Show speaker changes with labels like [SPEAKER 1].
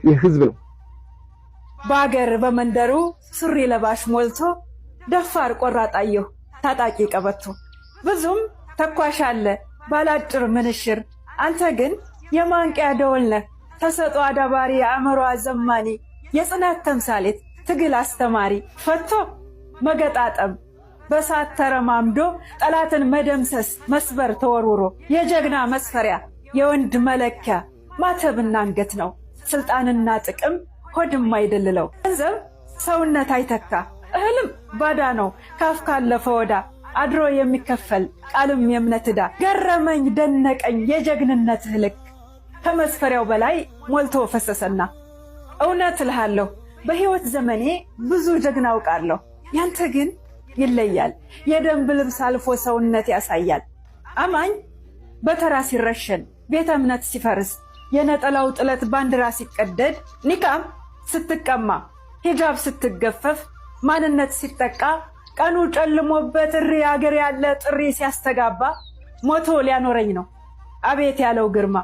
[SPEAKER 1] የህዝብ ነው።
[SPEAKER 2] በአገር በመንደሩ ሱሪ ለባሽ ሞልቶ ደፋር ቆራጣየሁ ታጣቂ ቀበቶ ብዙም ተኳሽ አለ ባላጭር ምንሽር፣ አንተ ግን የማንቂያ ደወል ነህ፣ ተሰጦ አዳባሪ የአእምሮ አዘማኒ፣ የጽናት ተምሳሌት ትግል አስተማሪ። ፈቶ መገጣጠም በሳት ተረማምዶ ጠላትን መደምሰስ መስበር ተወርውሮ፣ የጀግና መስፈሪያ የወንድ መለኪያ ማተብና አንገት ነው። ስልጣንና ጥቅም ሆድም አይደልለው። ገንዘብ ሰውነት አይተካ እህልም ባዳ ነው ካፍ ካለፈ ወዳ፣ አድሮ የሚከፈል ቃልም የእምነት ዕዳ። ገረመኝ ደነቀኝ የጀግንነትህ ልክ፣ ከመስፈሪያው በላይ ሞልቶ ፈሰሰና። እውነት እልሃለሁ በሕይወት ዘመኔ ብዙ ጀግና አውቃለሁ፣ ያንተ ግን ይለያል። የደንብ ልብስ አልፎ ሰውነት ያሳያል። አማኝ በተራ ሲረሸን፣ ቤተ እምነት ሲፈርስ፣ የነጠላው ጥለት ባንዲራ ሲቀደድ፣ ኒቃብ ስትቀማ፣ ሂጃብ ስትገፈፍ፣ ማንነት ሲጠቃ፣ ቀኑ ጨልሞበት እሪ አገር ያለ ጥሪ ሲያስተጋባ፣ ሞቶ ሊያኖረኝ ነው አቤት ያለው ግርማ።